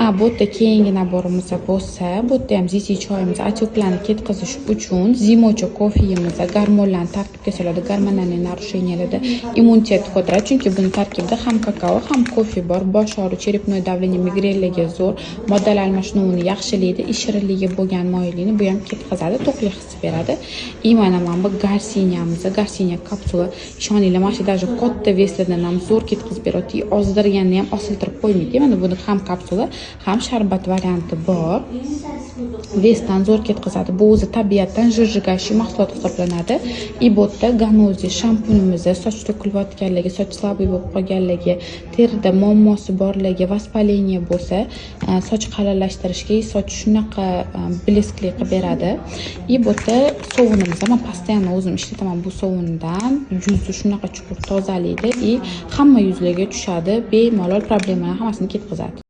A bu yerda keyingi набор imiz bo'lsa, bu yerda ham ZC choyimiz, отёк larni ketkazish uchun, Zimocha kofeyimiz gormonlarni tartibga soladi, гормональный нарушения larda, immunitet ko'taradi, chunki buni tarkibida ham kakao, ham kofe bor. Bosh og'riq, черепное давление, migrenlarga zo'r, moddalar almashinuvini yaxshilaydi, shirinligi bo'lgan moyillikni bu ham ketkazadi, to'qlik hissi beradi. И mana bu garsiniyamiz, garsinya kapsula, ishoninglar, mana shu даже katta вес lardan ham zo'r ketkazib beradi, и ozdirganda ham osiltirib qo'ymaydi. Mana buni ham kapsula, ham sharbat varianti bor. Вес dan zo'r ketkazadi. Bu o'zi tabiatdan жиросжигающий mahsulot hisoblanadi. И bu yerda Ganozi shampunimiz, soch to'kilayotganligi, soch слабый bo'lib qolganligi, terida muammosi borligi, воспаление bo'lsa, soch qalinlashtirishga, soch shunaqa блеск li qilib beradi. И bu yerda sovunimiz, man постоянно o'zim ishlataman bu sovundan, yuzni shunaqa chuqur tozalaydi и hamma yuzlarga tushadi, bemalol problemalarni hammasini ketkazadi.